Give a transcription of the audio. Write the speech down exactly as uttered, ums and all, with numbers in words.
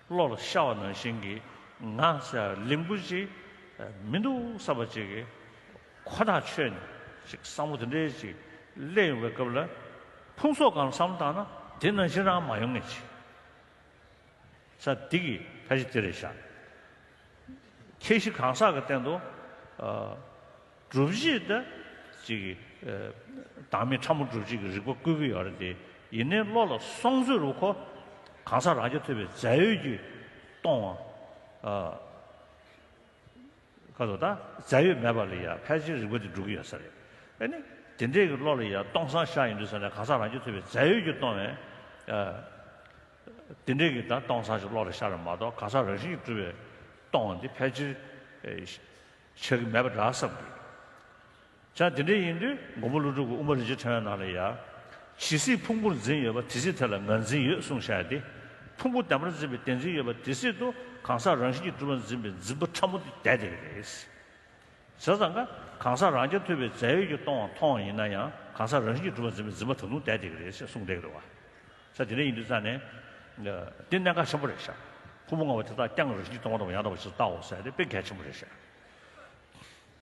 བློ་ལ་ཤར་བ་ནང་བཞིན་གྱི་ང་ཟེར་ལིང་བུ་ཅིག་མི་འདུག་བསམ་པ་ཅིག་གི་ཁོ་ཐག་ཆོད་ནས་ཅིག་བསམ་བློ་དེ་འདྲའི་ཅིག་སླེབས་ཡོང་བའི་སྐབས་ལ། ཕུང་སོགས་གང་བསམ་བཏང་ན་དེ་ནང་བཞིན་རང་མ་ཡོང་ངེས་ཅིག་ས་འདི་གི་ཕལ་ཆེར་དེ་རེད་ཤག། ཁྱད་གཞི་གང་ཟག་གི་སྟེང་དུ་ཨ་སྒྲུབ་བྱེད་དང་ཅིག་ཨ་བདག་མེད་ཕྲ་མོ་སྒྲུབ་བྱེད་ཀྱི་རིགས་པ་བཀོད་ཀྱི་ཡོད་རེད་དེ། ཡིན་ནའི་བློ་ལ་སོང་ཚོད་རུ་ཁོ་གང་ཟག་རང་རྐྱ་ཐུབ་པའི་རྫས་ཡོད་ཀྱིས་སྟོང་བ། ཨ་ག་ཚོད་ད་རྫས་ཡོད་མེད་པ་ལ་ཡ་ཕལ་ཆེར་རིགས་པ་དེ་འགྲུབ་ཀྱི་ཡོད་ས་རེད། ཨ་ནི་དེ་འདྲས་ཀྱི་བློ་ལ་ཡ་སྟོང་སང་ཤར་ཡོང་དུས་ས་ནས་གང་ཟག་རང་རྐྱ་ཐུབ་པའི་རྫས་ཡོད་ཀྱིས་སྟོང་བས། ཨ་དེ་འདྲས་ཀྱི་ད་སྟོང་སང་ཞིག་བློ་ལ་ཤར་རེད་མ་གཏོགས་གང་ཟག་རང་བཞིན་གྱིས་གྲུབ་པའི་སྟོང་བ་འདི་ཕལ་ཆེར་ཨ་ཆགས་ཀྱི་མེད་པ་འདྲ་བསམ་གྱི། བྱས་དེ་འདྲ་ཡིན་དུས་མགོན་པོ་ཀླུ་སྒྲུབ་ཀྱི་དབུ་མ་རིན་ཆེན་ཕྲེང་བའི་ནང་ལ་ཡ། ཇི་སྲིད་ཕུང་པོར་འཛིན་ཡོད་པ་དེ་སྲིད་དེ་ལ་ངར་འཛིན་ཡོད་གསུངས་བཞག་སྟེ། ཕུང་པོ་བདེན་པར་འཛིན་པའི་བདེན་འཛིན་ཡོད་པ་དེ་སྲིད་དུ་གང་ཟག་རང་བཞིན་གྱིས་གྲུབ་པར་འཛིན་པའི་འཛིན་པ་ཕྲ་མོ་དེ་བསྡད་བསྡད་ཀྱི་རེད། བྱས་ཙང་ཀ་གང་ཟག་རང་རྐྱ་ཐུབ་པའི་རྫས་ཡོད་ཀྱིས་སྟོང་བ་མཐོང་བ་ཡིན་ན་ཡང་གང་ཟག་རང་བཞིན་གྱིས་གྲུབ་པར་འཛིན་པའི་འཛིན་པ་ད་དུང་བསྡད་བསྡད་ཀྱི་རེད་ཅེས་གསུངས་བསྡད་ཀྱི་འདུག་བ། ས་དེ་འདྲ་ཡིན་དུས་ཙང་ནས། འདི་གནད་འགག་ཆེན་པོ་རེད་ཤག། ཕུང་པོ་ལྔ་པོ་དེ་དག་ཀྱང་རང་བཞིན་གྱིས་སྟོང་པ་དང་ཡང་དག་པ་ཞིག་ལྟའོ་ཟེར་ཏེ་དཔེ་གལ་ཆེན་པོ་རེད་ཤག།